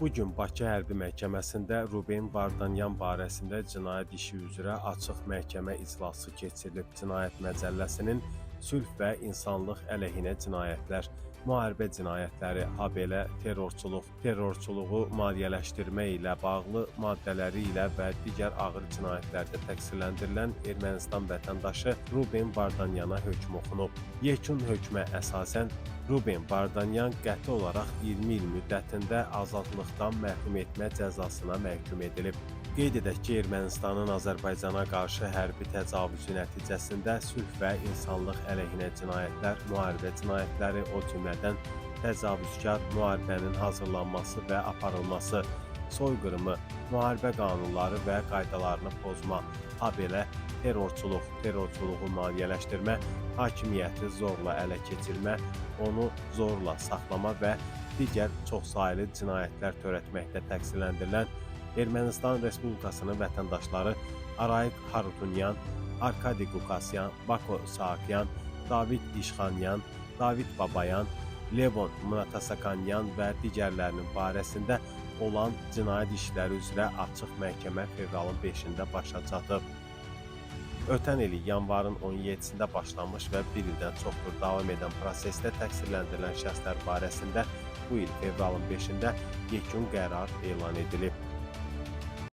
Bu gün Bakı Hərbi Məhkəməsində Ruben Vardanyan barəsində cinayət işi üzrə açıq məhkəmə iclası keçirilib. Cinayət Məcəlləsinin sülh və insanlıq əleyhinə cinayətlər, müharibə cinayətləri, habelə terrorçuluq, terrorçuluğu maliyyələşdirmə ilə bağlı maddələri ilə və digər ağır cinayətlərdə təqsirləndirilən Ermənistan vətəndaşı Ruben Vardanyana hökm oxunub. Yekun hökmə əsasən Ruben Vardanyan qəti olaraq 20 il müddətində azadlıqdan məhrum etmə cəzasına məhkum edilib. Qeyd edək ki, Ermənistanın Azərbaycana qarşı hərbi təcavüzü nəticəsində sülh və insanlıq əleyhinə cinayətlər, müharibə cinayətləri, o cümlədən təcavüzkar müharibənin hazırlanması və aparılması, soyqırımı, müharibə qanunları və qaydalarını pozma, habelə terrorçuluq, terrorçuluğu maliyyələşdirmə, hakimiyyəti zorla ələ keçirmə, onu zorla saxlama və digər çoxsaylı cinayətlər törətməkdə təqsirləndirilən Ermənistan Respublikasının vətəndaşları Arayik Harutyunyan, Arkadi Qukasyan, Bako Saakyan, David İşxanyan, David Babayan, Levon Mnatsakanyan və digərlərinin barəsində olan cinayət işləri üzrə açıq məhkəmə fevralın 5-də başa çatıb. Ötən il yanvarın 17-sində başlamış və bir ildən çoxdur davam edən prosesdə təqsirləndirilən şəxslər barəsində bu il fevralın 5-də yekun qərar elan edilib.